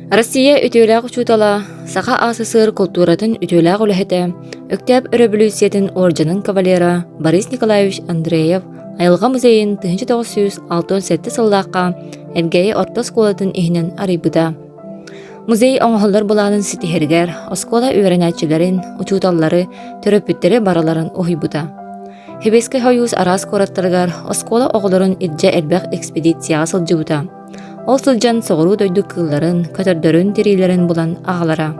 Россия үтүөлээх учуутала, Саха АССР култууратын үтүөлээх үлэһитэ, Өктөөп өрөбүлүүссүйэтин уордьанын кавалера Борис Николаевич Андреев Айылҕа музейын 1967 сыллаахха Элгээйи орто оскуолатын иһинэн арыйбыта. Музей оҥоһуллар былаанын ситиһэригэр оскуола үөрэнээччилэрин, учууталлары, төрөппүттэри барыларын уһуйбута. Хибейскэй Сойуус араас куораттарыгар оскуола оҕолорун илдьэ элбэх экспедицияҕа сылдьыбыта. Ол сылдьан соҕуруу дойду кыылларын, көтөрдөрүн тириилэрин булан аҕалара.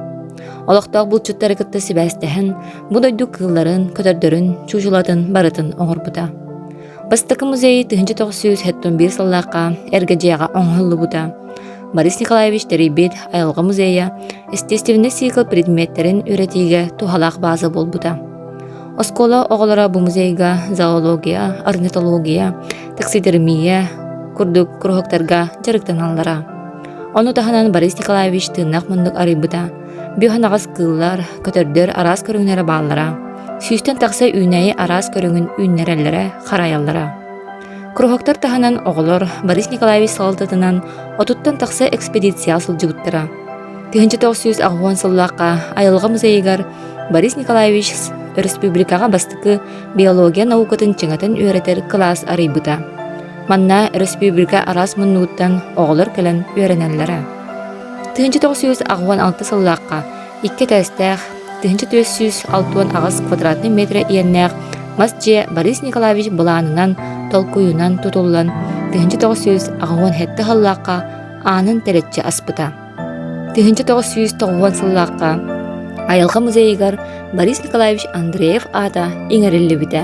Олохтоох булчуттары кытта сибээстэһэн, бу дойду кыылларын, көтөрдөрүн, чуучулатын барытын оҥорбута. Бастакы музей 1971 сыллаахха эргэ дьиэҕэ оҥоһуллубута. Борис Николаевич тэрийбит айылҕа музейа естественнэй цикл предметтэрин үөрэтиигэ туһалаах бааза буолбута. Оскуола оҕолоро бу музейга зоология, орнитология, таксидермия курдук куруһуктарга дьарыктаналлара. Ону таһынан Борис Николаевич тыыннаах муннук арыйбыта. Бүө-ханаҕас кыыллар, көтөрдөр араас көрүҥнэрэ бааллара. Сүүстэн тахса үүнээйи араас көрүҥүн үүннэрэллэрэ, харайаллара. Куруһуктар таһынан оҕолор Борис Николаевич салалтатынан 30-тан тахса экспедицияҕа сылдьыбыттара. 1980 сыллаахха айылҕа музейыгар Борис Николаевич өрөспүүбүлүкэҕэ бастакы биология наукатын чиҥэтэн үөрэтэр кылаас арыйбыта. Манна өрөспүүбүлүкэ араас муннугуттан оҕолор кэлэн үөрэнэллэрэ. 1986 сыллаахха икки этээстээх, 1468 квадратный метр иэннээх мас дьиэ Борис Николаевич былаанынан, толкуйунан тутуллан 1987 сыллаахха аанын тэлэччи аспыта. 1990 сыллаахха Айылҕа музейыгар Борис Николаевич Андреев аата иҥэриллибитэ.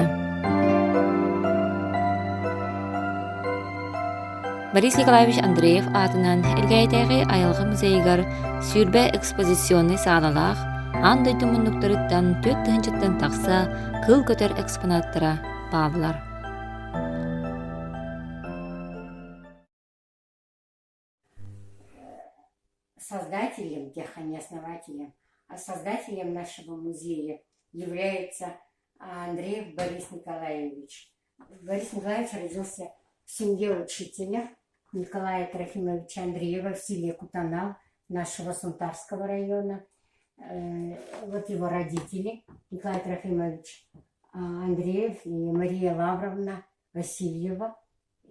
Борис Николаевич Андреев аатынан Элгээйитээҕи айылҕа музейыгар 20 экспозиционнай саалалаах, аан дойду муннуктарыттан 4 тыһыынчаттан тахса кыыл көтөр экспонаттара бааллар. Создателем, тех, а не основателем, а создателем нашего музея является Андреев Борис Николаевич. Борис Николаевич родился в семье учителя Николая Трофимовича Андреева в селе Кутанал нашего Сунтарского района. Вот его родители, Николай Трофимович Андреев и Мария Лавровна Васильева,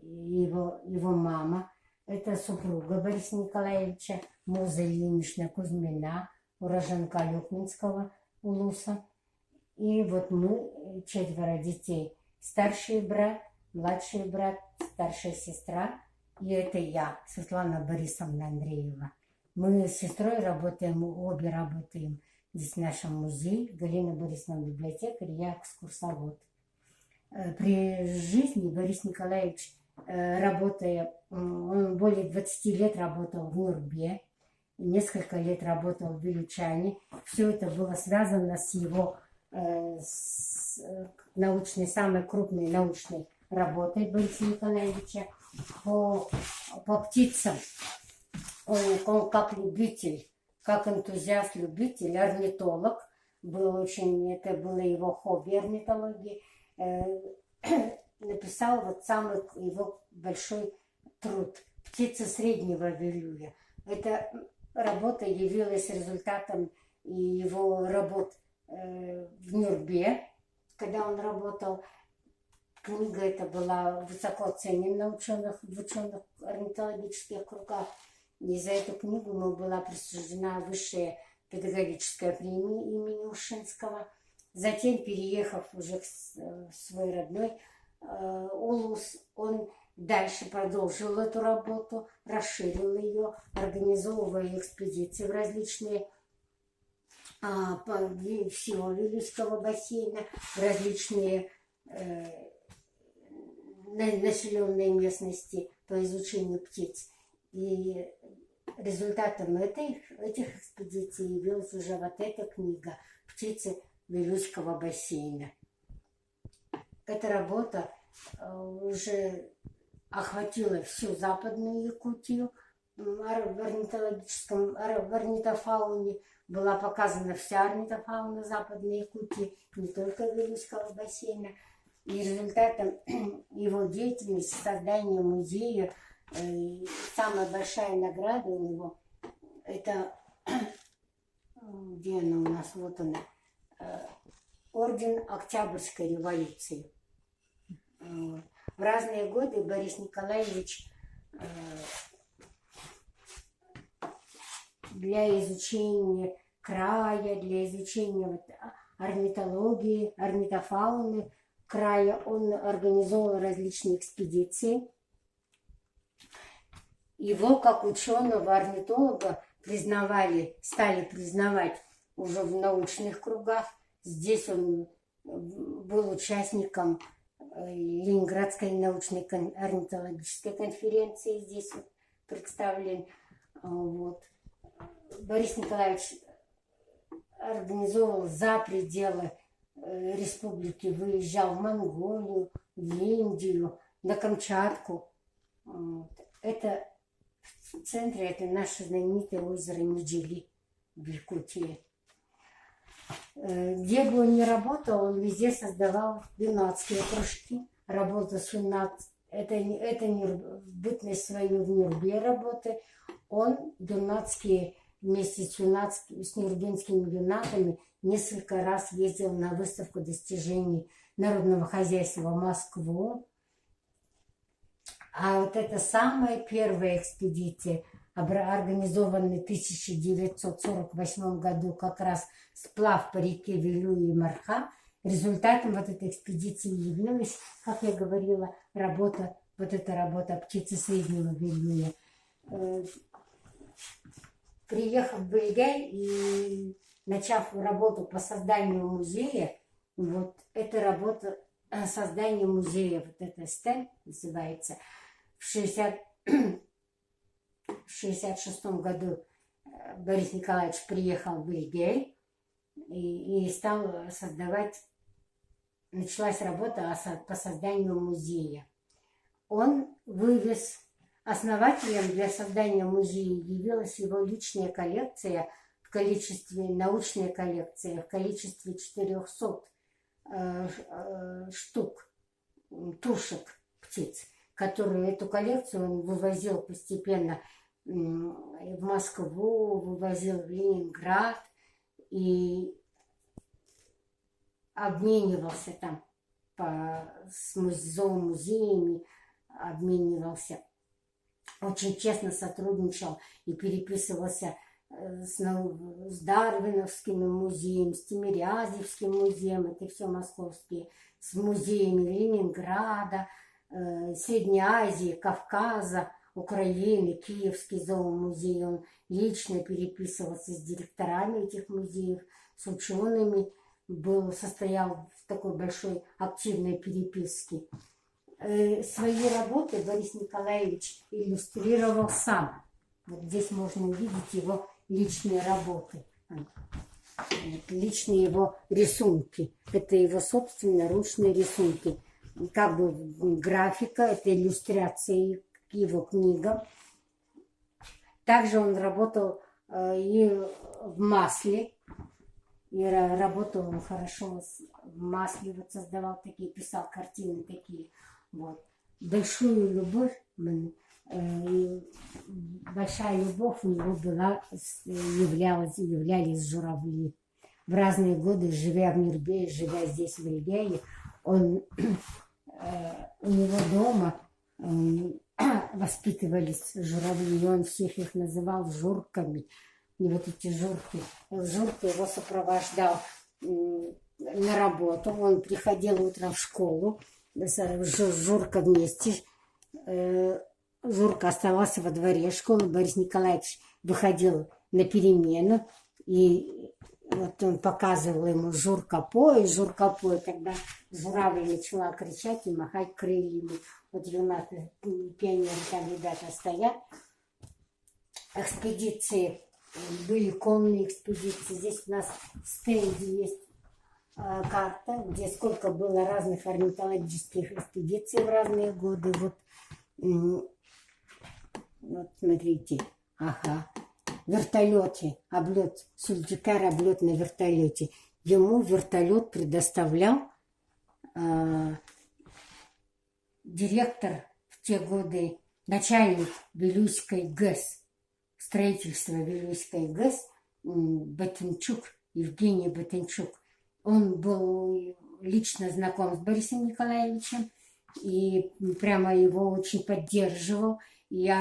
его мама. Это супруга Бориса Николаевича, Муза Ильинична Кузьмина, уроженка Алёкминского улуса. И вот мы, четверо детей. Старший брат, младший брат, старшая сестра. И это я, Светлана Борисовна Андреева. Мы с сестрой работаем, обе работаем здесь в нашем музее. Галина Борисовна библиотекарь, я экскурсовод. При жизни Борис Николаевич, работая, он более 20 лет работал в Нюрбе, несколько лет работал в Вилючане. Все это было связано с его с научной, самой крупной научной работой Бориса Николаевича по птицам. Он как любитель, как энтузиаст-любитель, орнитолог, был очень, это было его хобби орнитологии, написал вот самый его большой труд «Птицы среднего Вилюя». Эта работа явилась результатом его работ в Нюрбе, когда он работал. Книга эта была высоко оценена в ученых орнитологических кругах. И за эту книгу ему была присуждена высшая педагогическая премия имени Ушинского. Затем, переехав уже в свой родной улус, он дальше продолжил эту работу, расширил ее, организовывая экспедиции в различные по всего Вилюйского бассейна, в различные населенные местности по изучению птиц. И результатом этих экспедиций явилась уже вот эта книга «Птицы Вилюйского бассейна». Эта работа уже охватила всю Западную Якутию, в орнитологическом, в орнитофауне была показана вся орнитофауна Западной Якутии, не только Вилюйского бассейна. И результатом его деятельности, создания музея, самая большая награда у него. Это где она у нас? Вот она. Орден Октябрьской революции. В разные годы Борис Николаевич для изучения края, для изучения вот орнитологии, орнитофауны края он организовал различные экспедиции. Его как ученого-орнитолога признавали, стали признавать уже в научных кругах. Здесь он был участником Ленинградской научной орнитологической конференции, здесь вот представлен. Вот. Борис Николаевич организовывал за пределы республики, выезжал в Монголию, в Индию, на Камчатку. Вот. Это в центре, это наше знаменитое озеро Нидили в Якутии. Где бы он ни работал, он везде создавал юннатские кружки, работал с юннат... Это не бытность свою в Нюрбе работы. Он юннатские вместе с, юннатскими, с нюрбинскими юннатами несколько раз ездил на выставку достижений народного хозяйства в Москву. А вот это самая первая экспедиция, организованная в 1948 году как раз сплав по реке Вилюй и Марха, результатом вот этой экспедиции явилась, как я говорила, работа, вот эта работа птицы среднего Вилюя. Приехав в Эльгэй и начав работу по созданию музея, вот эта работа создание музея, вот это стенд называется, в 1966 году Борис Николаевич приехал в Эльгэй и стал создавать, началась работа по созданию музея. Он вывез, основателем для создания музея явилась его личная коллекция в количестве, научная коллекция в количестве 400 штук тушек птиц, которые эту коллекцию он вывозил постепенно в Москву, вывозил в Ленинград и обменивался там с зоомузеями, обменивался. Очень честно сотрудничал и переписывался с Дарвиновским музеем, с Тимирязевским музеем, это все московские, с музеями Ленинграда, Средней Азии, Кавказа, Украины, Киевский зоомузей. Он лично переписывался с директорами этих музеев, с учеными, был, состоял в такой большой активной переписке. Свои работы Борис Николаевич иллюстрировал сам. Вот здесь можно увидеть его личные работы, личные его рисунки. Это его собственные ручные рисунки. Как бы графика, это иллюстрации к его книгам. Также он работал и в масле. И работал он хорошо в масле, вот создавал такие, писал картины такие. Вот. Большую любовь, большая любовь у него была, являлись журавли. В разные годы, живя в Нюрбе, живя здесь, в Эльгее, у него дома воспитывались журавли, и он всех их называл журками. И вот эти журки, Журка его сопровождал на работу, он приходил утром в школу, Журка вместе, Журка оставался во дворе школы, Борис Николаевич выходил на перемену, и вот он показывал ему «Журка, пой, Журка, пой». Тогда журавль начала кричать и махать крыльями. Вот юннаты, пионеры там ребята стоят. Экспедиции, были конные экспедиции. Здесь у нас в стенде есть карта, где сколько было разных орнитологических экспедиций в разные годы. Вот, вот смотрите, ага, вертолете, облет, Сульдикар облет на вертолете. Ему вертолет предоставлял директор в те годы, начальник Вилюйской ГЭС. строительства Вилюйской ГЭС Батынчук, Евгений Батынчук. Он был лично знаком с Борисом Николаевичем и прямо его очень поддерживал и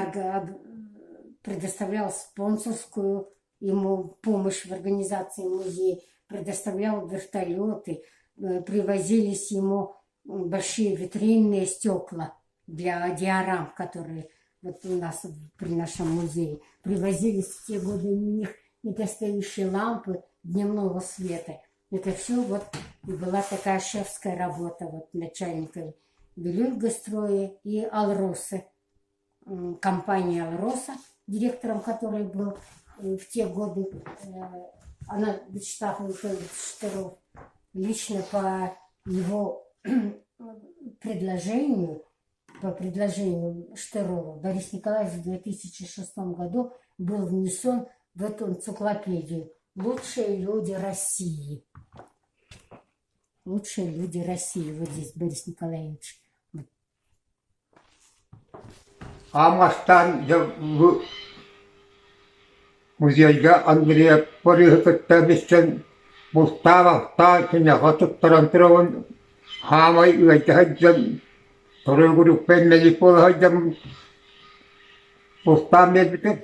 предоставлял спонсорскую ему помощь в организации музея, предоставлял вертолеты, привозились ему большие витринные стекла для диорам, которые вот у нас при нашем музее. Привозились в те годы у них недостающие лампы дневного света. Это все вот была такая шефская работа вот начальника Белюргостроя и Алросы. Компания Алроса, директором которой был в те годы она Вячеслав Анатольевич Штыров, лично по его предложению, по предложению Штырова, Борис Николаевич в 2006 году был внесен в эту энциклопедию «Лучшие люди России». Лучшие люди России. Вот здесь Борис Николаевич. Аан бастаан дьэ бу музейга Андреев Бориһы кытта билсэн бултаан-алтаан киниэхэ туттаран турабын хаамай ыалдьа сылдьан торуогурукпен мэлик буола сылдьаммын бултаан биэрбитим.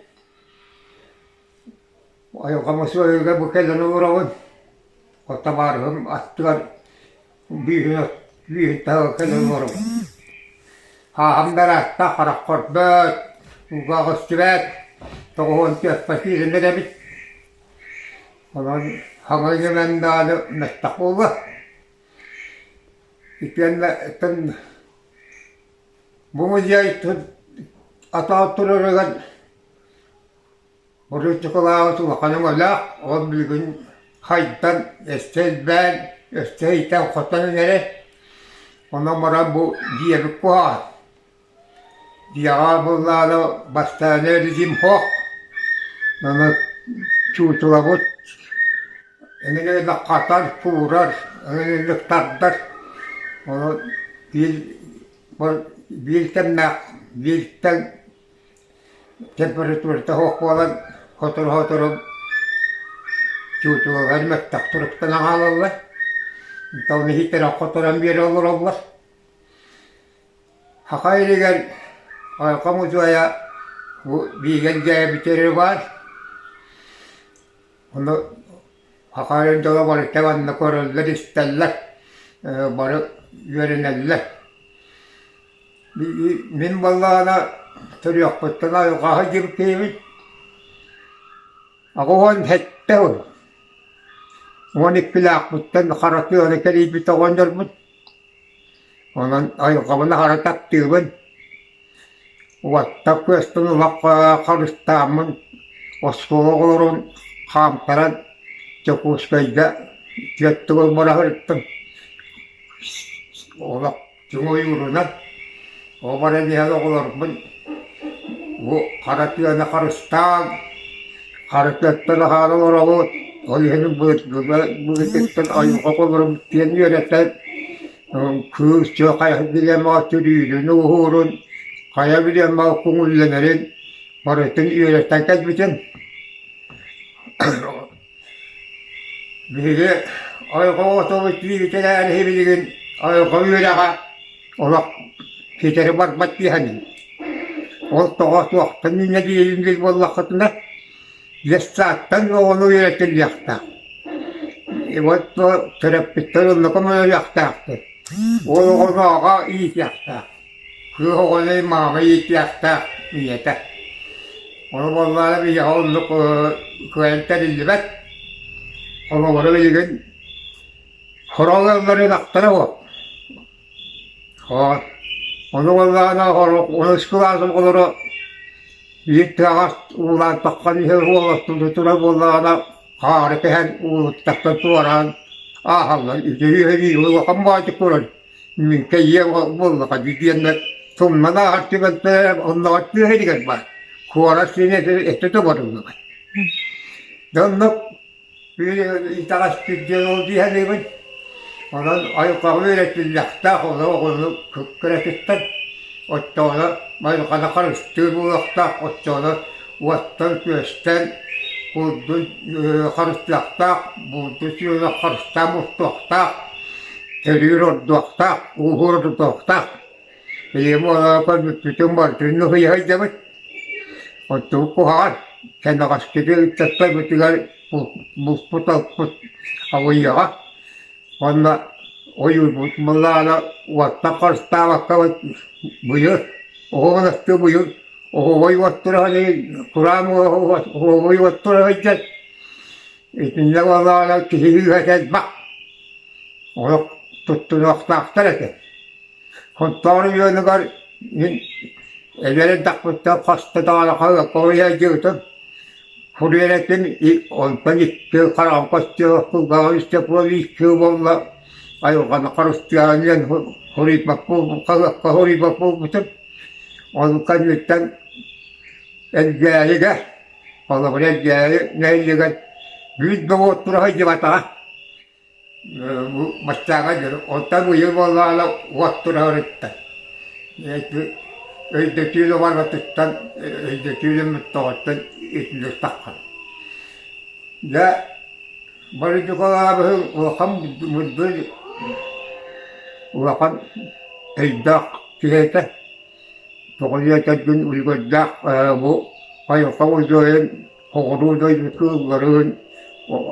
Айылҕа мусуойугар бу кэлэн олоробун. Табаарыһым аттыгар бүүһүн таһыгар кэлэн олоробун. Хааһым да ыраатта, харах көрбөт, ууга көстүбэт, 94 киирэн эрэбит. Онон хаҥа ньыман даҕаны мөлтөх буолла. Итиэннэ бу музей атаҕар турарыгар Боруччукулаабыт улахан өҥөлөөх, ол билигин хайдан, өссө элбээн, өссө иитэн-хотон эрэр. Онон баран бу дьиэбит куһаҕан. Дьиэҕэ буоллаҕына бастааны режим суох. Аны чуучулабыт эҥин хатар, куурар, эҥин тардар. Ону биир биир кэмнээх бииртэн Температурата суох буолан, сотору-сотору чуучулалар мөлтөх туруктан аҕалаллар. Онтон иһиттэрэ хоторон биэрэ олороллор. Саха илигэр Ойхо мусуойа бу бииргэ дьээбитэри баар. Ону саха илин дьоно барыта манна көрөллөр-истэллэр, бары үөрэнэллэр. Мин буоллаҕына төрүөхпүттэн айылҕаҕа дьиҥтиибин, 87 сыл, 12-лээхпиттэн хара тыаны кэрийбит оҕонньорбун, онон айылҕабын аһара таптыыбын, уоттар күөстэн олох харыстааммын оскуола оҕолорун хаамтаран Дьокуускайга түөрт төгүл бара сырыттым, олох Дьиҥ ойуурунан ол баран иһэн оҕолорбун бу хара тыаны харыстаан, хара тыаттан аһаан олоробут, ол иһин былыргыттан айылҕа оҕолорун диэн үөрэтэн, кыыс дьэ хайа билиэмэҕэ төрүүрүн, ууһуурун, хайа билиэмэҕэ көҥүллэнэрин барытын үөрэтэн кэлбитим. Биһиги айылҕа оҕотобут бииртэлээри билигин айылҕа үөрэҕэ олох ситэри барбат киһини. Ол тоҕо туохтан үүнэ диирин диир буоллаххытына, детсадтан оҕону үөрэтиллиэхтээх. И вот төрөппүттэр онно көмөлөһүөхтээхтэр. Ол оҕону аҕа иитиэхтээх. Кыыс оҕону маама иитиэхтээх ийэтэ. Ону буоллаҕына биһиэхэ оннук кыайан тэриллибэт. Холобура билигин сорох ыаллар ынахтара суох. Ону буоллаҕына онус кылаас оҕолоро биир тыаҕас уулаан таххан иһэр уолаттыы турар буоллаҕына хаары кэһэн уулуттартан туораан ааһаллар. Үтүө улахан баайдык турар Мин кэйиэ буоллаҕа диэннэр тумнан ааһар түбэлтэлэрэ оннооҕор тыа иһигэр баар. Куорат сирин этэ тоборуллубат. Дьэ оннук итэҕэспит диэн ол дии саныыбын. Онон айылҕаҕа үөрэтиллиэхтээх олох оҕону кыратыттан оччоҕуна айылҕаны харыстыыр буолуохтаах, оччоҕуна уоттан-күөстэн курдун харыстыахтаах, булду сүөһү харыстаан мустуохтаах, төрүүр ордуохтаах, ууһуур ордуохтаах. Ийэм уолаҕа көрбүппүтүн барытын ыһыйа сылдьабыт. Оттон куһаҕан, кэнэҕэскити ыччаттарбытыгар булпут-алпыт абыйыаҕа. Уонна ойуурбут мыллаана уоттан харыстаабаккабыт быйыл оһоҕун быйыл оһуобай уоттара кураан оһуобай уоттара сылдьар. Итиннэ буоллаҕына киһи күүһэ элбэх. Олох туттунуохтаахтар этэ. Хонтоору үөнүгэр мин эдэр эрдэхпиттэн хаста даҕаны хаһыакка дьиэтим Хуруйар онтон икки хараҕым көстүөх кулгааҕым истэ икки буолла айылҕаны харыстыаҕын диэн хоруйбат хаһыакка хоруйбат буолбутум. Ол кэнниттэн Элгээйигэ, холобура Элгээйи нэһилиэгэр биир да уот тура сылдьыбатаҕа. Баччааҕа диэри онтон быйыл буоллаҕына уот турарыттан өйдөтүү барбатыттан өйдөтүүлэммиттэҕиттэн итинник таххан. Дьэ бары дьукалаабыһын улахан мындыр улахан өйдөөх киһи этэ. Тоҕо диэтэргин үлүгэрдээх бу айылҕа удьуойун Соҕуруу дойду кыылларын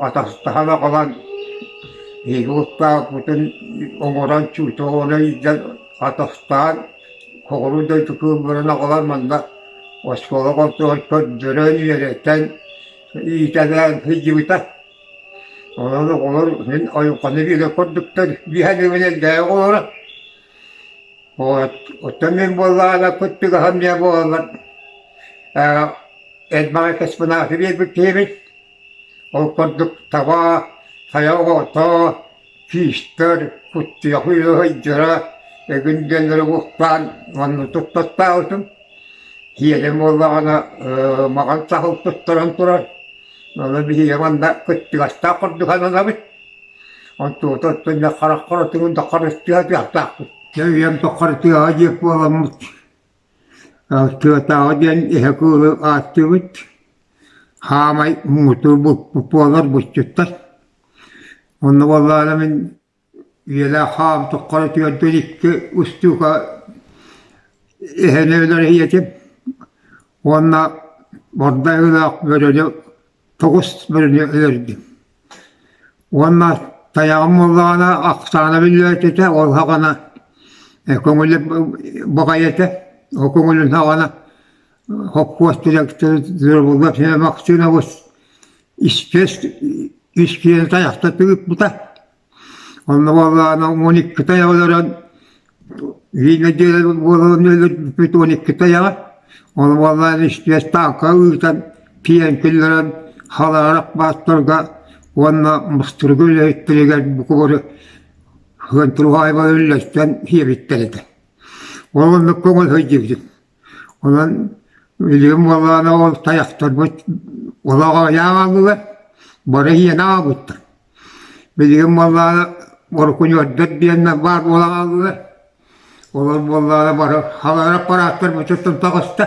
атастаһан аҕалан биһиги устааппытын оҥорон чуучаланы илдьэн атастаан соҕуруу дойду кыылларын аҕалан манна оскуола оҕотугар көрдөрөн үөрэтэн иитэлээн сылдьыбыта. Онон оҕолор мин айылҕаны биэрэ курдуктар биһэниибин элгээйи оҕолоро. Оттон мин буоллаҕына кыттыгаһым диэн буолаллар элбэҕи космонавты биэрбит киһибит. Ол курдук таба, хайа оҕото, киистэр, куттуйах үөһэйдэрэ эгин диэннэри уохтаан манна туттаттаабытым. Киэлим буоллаҕына маҕан саһыл туттаран турар. Ону биһиги манна кыттыгастаах курдук сананабыт. Онтуота оттон хараххар отугун да харыстыа тыахтаахпыт. Дьэ үйэм тухары тыаҕа диэк буоламмыт Тыатааҕы диэн эһэ кыылы ааттыыбыт. Хаамай муҥутуур буолар булчуттар. Онно буоллаҕына мин үйэлээх хаам туххара түөртүн икки устуука эһэни өлөр иһиэтим уонна бордай ыылаах бөрөнү тоҕус бөрөнү өлөрдүм. Уонна тайаҕым буоллаҕына ахсаана биллибэт этэ, ол саҕана көҥүлэ баҕайы этэ. Ол көҥүлүн саҕана хоппуос дириэктэрэ Максимович испиэс испиэни тайахта тыыппыта. Онно буоллаҕына 12 тайах өлөрөн биир нэдиэлэ буолан өлөрбүппүт 12 тайаҕа. Ону буоллаҕына испиэс тааҥка ыытан тиийэн киллэрэн халаарах баастарга уонна мустурга үлэһиттэригэр бука бары Хантурҕаайба үллэстэн сиэбиттэр этэ. Ол оннук көҥүл сылдьыбытым. Онон билигин буоллаҕына ол тайахтарбыт олох аҕыйаан хааллылар, бары иһиэнэ аҕалбыттар. Билигин буоллаҕына орукуньуордар диэннэр баар буола хааллылар. Олор буоллаҕына бары халар аппарааттар бүтүттэн таҕыста.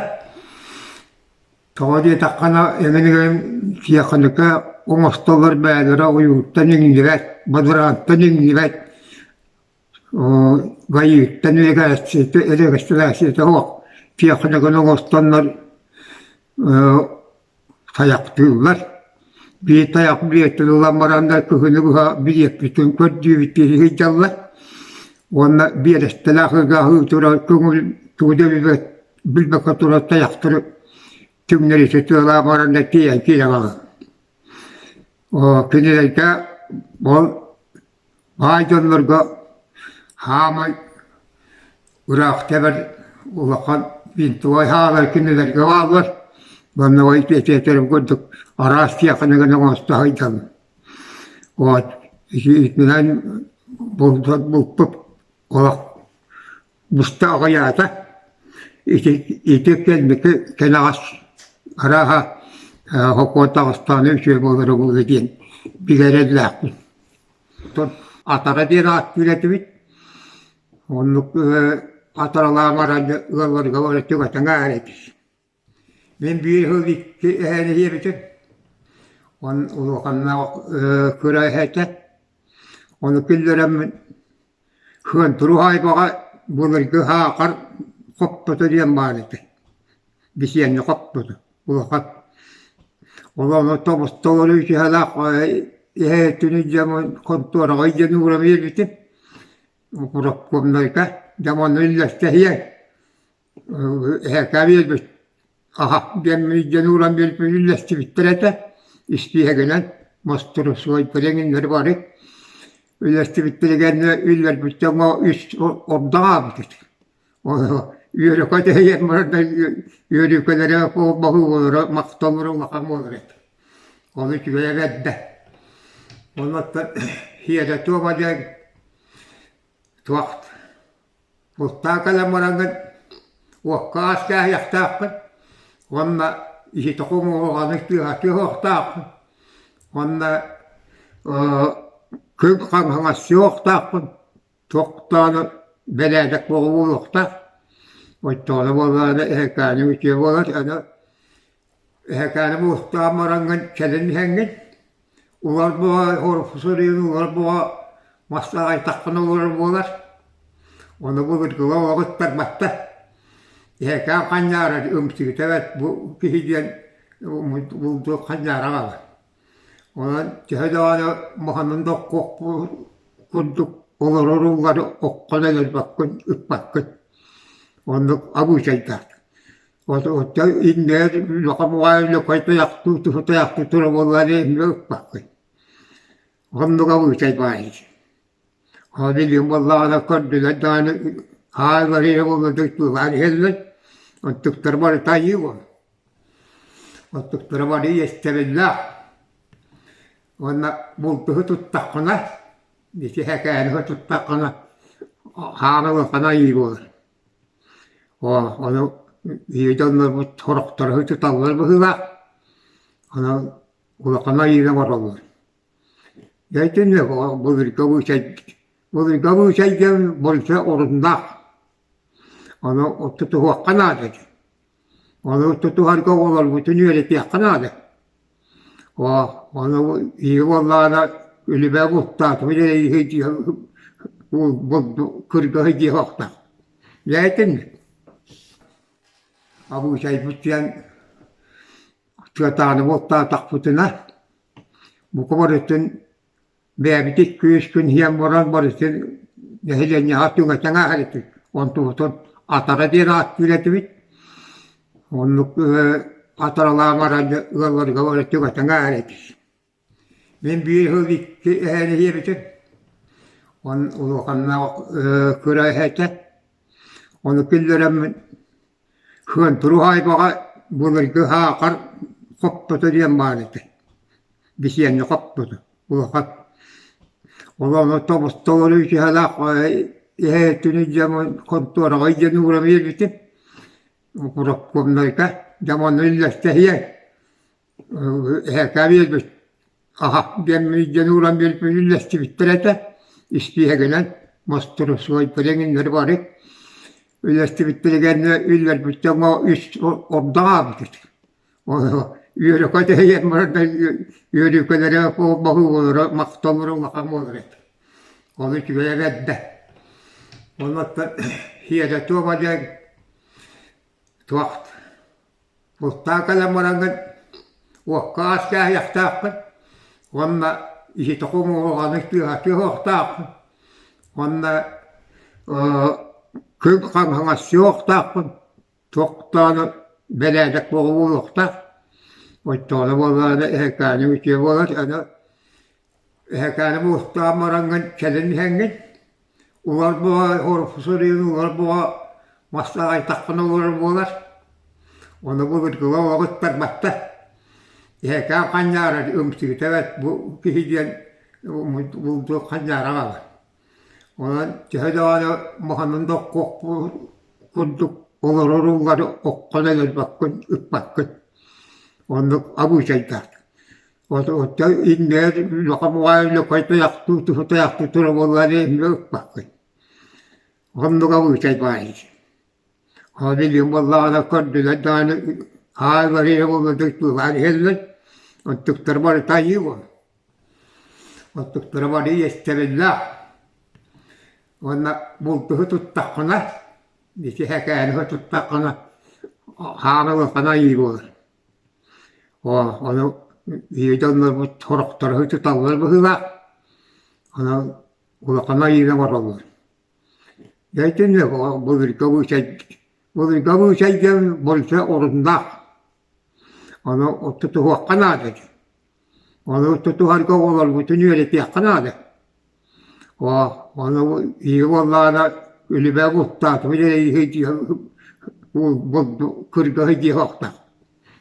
Тоҕо диэтэххинэ эҥин тиэхиникэ оҥостоллор бэйэлэрэ ойууттан иҥнибэт, бадараантан иҥнибэт, гаииттан регистрацията суох тиэхиникэни оҥостоннор тайахтыыллар. Биир тайах билиэттин ылан бараннар кыһыны быһа билиэппитин көрдүүбүт киһи сылдьаллар. Уонна биэрэстэлээх ыгааһыы турар көҥүл тугу да билбэккэ турар тайахтары түҥнэритэ тыалаан бараннар тиийэн киирэн аҕалар. Кинилэргэ ол Баай дьоннорго хаамай ыраах тэбэр улахан винтовой хаалар кинилэргэ бааллар. Манна этиэтэрим курдук араас тиэхиньикэни оҥосто сылдьабын. Вот итинэн булпут олох буста аҕыйаата. Ити ити кэнники кэнэҕэс арааһа хокуон таҕыстаҕына үчүгэй буолара буолуо диэн билэрэллээхпин. Атара диэн ааттыыр этибит. Оннук атаралаан баран ыалларга баран түгэтэн ааһар этибит. Мин биир сыл икки эһээни сиэбитим. Он улаханнаах кыра эһэтэ. Ону киллэрэммин Сыантуру уһаайбаҕа былыргы саахар хоппото диэн баар этэ. Бисиэнньэ хоппото улахан. Ол ону тобус-толору үтүһэлээх эһээтини дьэ хонтуораҕа илдьэн уура биэрбитим. Профкомнарга дьэ онно үллэстэһиэ эһэкээ биэрбит Аха диэн илдьэн ууран биэрбит үллэстибиттэр этэ. Испииһэгинэн мостуруосуойдары эҥиннэри бары үллэстибиттэригэр үллэрбит дьоҥҥо үс ордох аабыт Үөрэ-көтө иһэн баран үөрүүкэлэрэ баһыылара махталлара улахан буолар этэ. Ол үчүгэйэ бэрдэ. Оннуттан сиэрэ-туома диэн туох бултаан кэлэн бараҥҥын уокка аас кээһиэхтээххин уонна иһити хомуоҕаны тыаһатыахтааххын уонна күн хаҥаһыахтааххын Туохтаан бэрээдэк буолуохтаах. Оччоҕуна буоллаҕына эһэкээни үтүө буолар, аны эһэкээни булустаан бараҥҥын кэлин иһэҥҥин улар буола суруйан улар буола мастаҕайтаххына олорор буолар. Ону былыргыга олох ыттарбаттар. Эһэкээн ханньаарар ымсыыта бэрт бу киһи диэн булду ханньаара аҕалар. Онон төһө даҕаны маһынан да курдук олорор уулары окко да өлөрбөккүн, ыппаккын. Оннук абыычайдаах. Оттон иннигэр улахан баҕайы лөкөй тайахтыы, туһу тайахтыы турар буоллаҕына эмиэ ыппаккын. Оннук абыычай баар ити. Ол билигин буоллаҕына көрдүлэр даҕаны ааллар буолла тыылаан иһэллэр. Оттуктар барыта айыы буолар. Оттуктара бары иэстэбиллээх. Уонна бултуһу туттаххына, ити һэкээниһи туттаххына хаана улахан айыы буолар. Оо, ону биһиги дьоннорбут сорохторо туталлар быһыылаах. Онон улахан айыыны оҥороллор. Дьэ итинник былыргы быычай былыргы быычай диэн больше оруннаах. Ону тутуһуохха наада этэ. Ону тутуһарга оҕолорбутун үөрэтиэххэ наада. Оо, ону ийэ буоллаҕына үлүбэ бултаатыбыт эрэ кыргыһы диэх охтох. Дьэ итинник. Абыычайбыт диэн тыатааны бултаатахпытына бука барытын Бэйэбит икки-үс күн иһэн баран барытын нэһилиэнньэҕэ түҥэтэн ааһар этибит. Онтубутун атара диэн ааттыыр этибит. Оннук атаралаан баран ыалларга бары түҥэтэн ааһар этибит. Мин биир сыл икки эһээни сиэбитим. Он улаханнаах кыра эһэтэ. Ону киллэрэммин Сыантуру уһаайбаҕа былыргы саахар хоппото диэн баар этэ. Бисиэнньэ хоппото улахан. Ол ону тобус-толору үтүһэлээх эһээтини дьэ хонтуораҕа илдьэн уура биэрбитим. Профкомнарга дьэ онно үллэстэһиэ Эһэкээ биэрбит аһа диэн илдьэн ууран биэрбит үллэстибиттэр этэ. Испииһэгинэн мостуруосуойдары эҥиннэри бары үллэстибиттэригэр үллэрбит дьоҥҥо үс ордох аабыт этэ. Ону үөрэ-көтө иһэн баран үөрүүкэлэрэ баһыылара махталлара улахан буолар этэ. Ол үчүгэйэ бэрдэ. Оннуттан сиэрэ-туома диэн туох Бултаан кэлэн бараҥҥын уокка аас кээһиэхтээххин уонна иһити хомуоҕаны тыаһатыахтааххын уонна күн хаҥаһыахтааххын туохтааны бэрээдэк буолуохтаах. Оччоҕуна буоллаҕына эһэкээни үтүө буолар аны Эһэкээни бултаан бараҥҥын кэлин иһэҥҥин улар буола суруйан улар буола мастаҕайтаххына олорор буолар. Ону былыргыга олох ыттарбаттар. Эһэкээн ханньаарар ымсыыта бэрт бу киһи диэн булду ханньаара аҕалар. Онон төһө даҕаны маһынан да курдук олорор уулары окко да өлөрбөккүн, ыппаккын. Оннук абыычайдаах. Оттон иннигэр улахан баҕайы лөкөй тайахтыы туһу тайахтыы турар буоллаҕына эмиэ ыппаккын. Оннук абыычай баар ити. Ол билигин буоллаҕына көрдүлэр даҕаны Хаай барыйа буолла тыылаан иһэллэр. Оттуктара барыта айыы буолар. Оттуктара бары иэстэбиллээх. Уонна бултуһу туттаххына, ити һэкээниһи туттаххына, хаана улахан айыы буолар. Оо, ону биһиги дьоннорбут сорохторо туталлар быһыылаах. Онон улахан айыыны оҥороллор. Дьэ итинник былыргы обычай былыргы обычай диэн больше оруннаах. Ону тутуһуохха наада этэ. Ону тутуһарга оҕолорбутун үөрэтиэххэ наада. Оо, ону биһиги буоллаҕына үлүбэ бултаатыбыт кыргыһы дии суохтаах.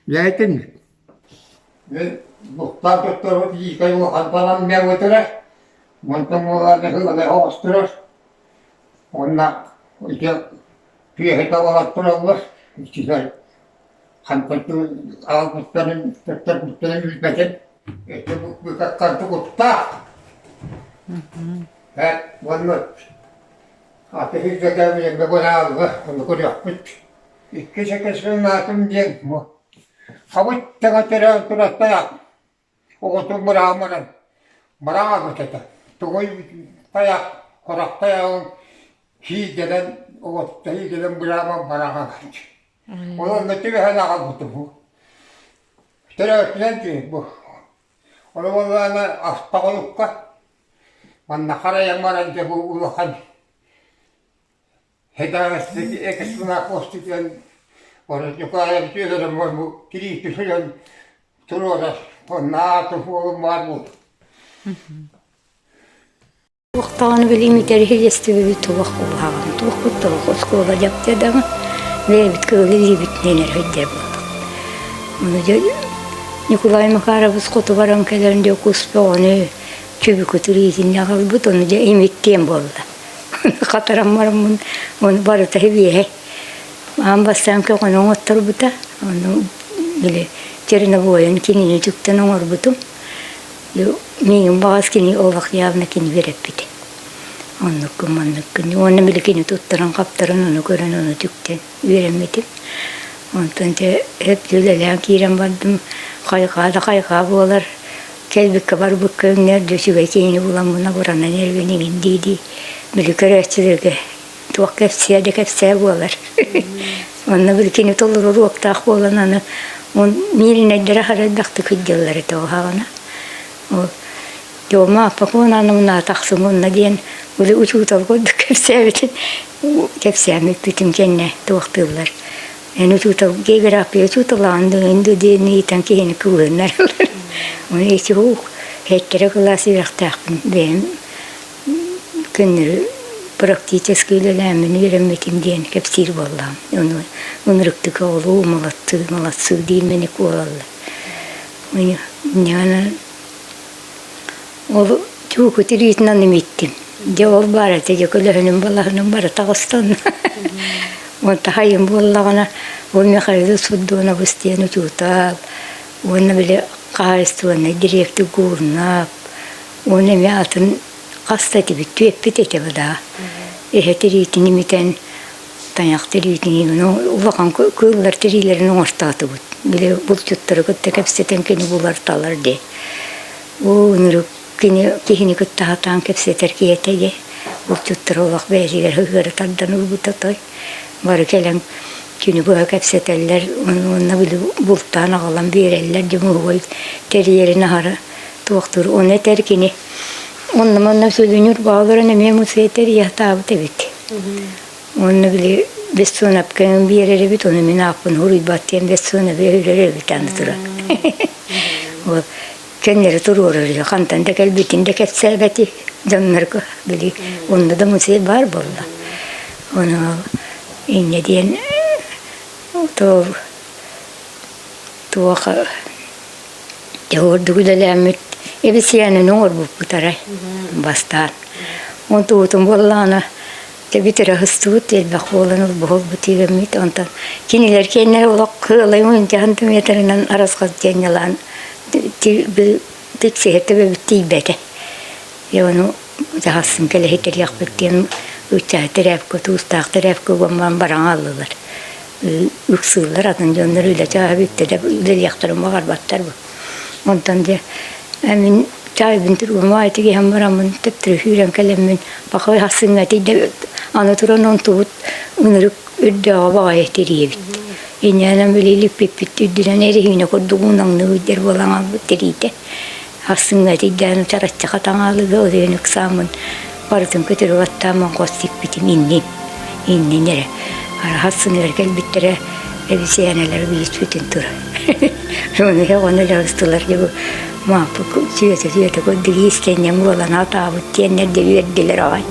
Дьэ итинник. Мин бултаан туттарбыт лиикэй улахан балан мөҕүтэрэ, онтон буолааны ыла оҕустарар. Уонна ити түөһү талалар тураллар, иччилэр хантан аҕалбыттарын, туттарбыттарын билбэтим. Ити быкаккарты куттаах. Э, уонна аты сирдэтэ быраалга ону көрүөхпүт. Иккис экспонатым диэн бу хабыт тэҥэ төрөөн турар тайах оҕотун быраамынан быраабыт этэ. Тугуй тайах, хорох тайаҕын сиидэнэн оҕотто сиидэнэн бырааман бараҕалааччы. Ол онно түбэһэн аҕалбытым бу. Төрөөтүнэн дии бу. Ону буоллаҕына астаҕа олукка манна харайан баран дьэ бу улахан Экспонат Ньукулаевич үөрэммит кириитэ сүлэн туруорар наата суолум баар буолла. Туохтаҕын билим интэриэһиргэстибит туох куһаҕан туохпут туох оскуола дьапта даҕаны бэйэбит кыылы илиибитинэн эрэ сылдьар буоллахпыт. Ону дьэ Николай Макарович хоту баран кэлэн дьэ кус бөҕөнү чүбүкү тириитин аҕалбыт ону дьэ имиттиэн буолла. Хатаран бараммын ону барыта сибиэһэй. Аан бастаан көҕөнү оҥотторбута, ону били чернобойун кинини үтүктэн оҥорбутум. Миигин баҕас кини олох явно кини үөрэппитэ. Оннуккун манныккын. Уонна били кини туттаран-хаптаран ону көрөн ону үтүктэн үөрэммитим. Онтон дьэ эп үлэлээн киирэн бардым. Хайҕаа да хайҕаа буолар. Кэлбиккэ барбыкка өҥнөр дьэ үчүгэй киһини буламмын абыранан эрбин иҥин дии-дии били көрөөччүлэргэ туох кэпсиэ да кэпсээ буолар. Онно били кини толору уруоктаах буолан аны он мииринэйдэрэ хара элбэхтик сылдьаллар этэ уһаҕына. Ол Дьуома Аппакуонаанабына тахсым онно диэн били учуутал курдук кэпсээбитин кэпсээммиппитин кэннэ туохтууллар. Эн учуутал география учууталаҕын дуу дуу диэн ыйытан киһини кыбыһыннараллар. Ону ити ух хэттэрэ кылаас үөрэхтээхпин бэйэм көннөрү практически үлэлээммин үөрэммитим диэн кэпсиир буоллаҕым. Ону ынырыктык оҕолуу молодцы молодцы диир мэник буолаллар. Инньэ Ол чууку тириитинэн имиттим. Дьэ ол баар этэ, дьэ көлөһүнүм балаһыным бары таҕыстан. Онто хайым буоллаҕына, ол Михаил Суддоновыс диэн учуутал, уонна били хаһаайыстыбаннай дириэктэр Гурнап, уонна эмиэ атын хас да этибит, түөппүт этэ быдаа. Эһэ тириитин имитэн, тайах тириитин улахан кыыллар тириилэрин оҥортоотубут. Били булчуттары кытта кэпсэтэн кини булар-талар дии. Уу ынырык кини киһини кытта сатаан кэпсэтэр киһи этэ дии. Булчуттары олох бэйэтигэр сыһыары тардан ылбыта той. Бары кэлэн күнү быһа кэпсэтэллэр уонна били бултаан аҕалан биэрэллэр дьомуһугай тэрийэрин аһара туохтуур. Ону этэр кини онно манна сүлүнүр бааларын эмиэ мусуй тэрийэ сатаабыт эбит. Уонна били Бессонапка биэрэр эбит, ону мин ааппын суруйбат диэн Бессонабы өлөрөр эбит аны туран. Ол көннөрү туруорар хантан да кэлбитин да кэпсээбэти дьоннорго били онно да музей баар буолла. Ону инньэ диэн то туох Дьэ ордук үлэлээммит эбисийээнин оҥорбуппут арай бастаан. Онтубутун буоллаҕына бүтэрэ сыстыбыт элбэх буолан олбуһулбут тиийэммит онтон кинилэр киэннэрэ олох кыалай уончаһан метрынан арасхас диэн ньалаан тиксиһэ төбөбүт тиийбэтэ. Дьэ ону дьаһалсын кэлэһитэриэхпит диэн ыччаты тэрээпкэ туустаах тэрээпкэ уган баран баран хааллылар. Ыксыыллар атын дьоннор үлэ чааһа бүттэ да үлэлиэхтэрин баҕарбаттар бу. Онтон дьэ мин чаайбын тургумаа ити иһэн бараммын төттөрү сүүрэн кэлэммин пахай хасыҥҥа тиийдэ аны туран онтубут ынырык үрдээҕи баҕайы тириэбит. Инньэнэн били илиппиппит үрдүнэн эриһиинэ курдук уунаҥныы үрдэр буолан хаалбыт тириитэ. Ахсыҥҥа тиийдээн чараччаха таҥаалыга ылыан ыксааммын барытын көтөрү баттааммын хос сиппитим иннин иннин эрэ араһас сыныгар кэлбиттэрэ эбисээнэлэр билиспитин тура ону ону ыстылар дьэ бу мааппы сүөтэ сүөтэ көрдүк иистэнньэҥ буолан атаабыт диэннэр дьэ үөрдүлэр аҕай.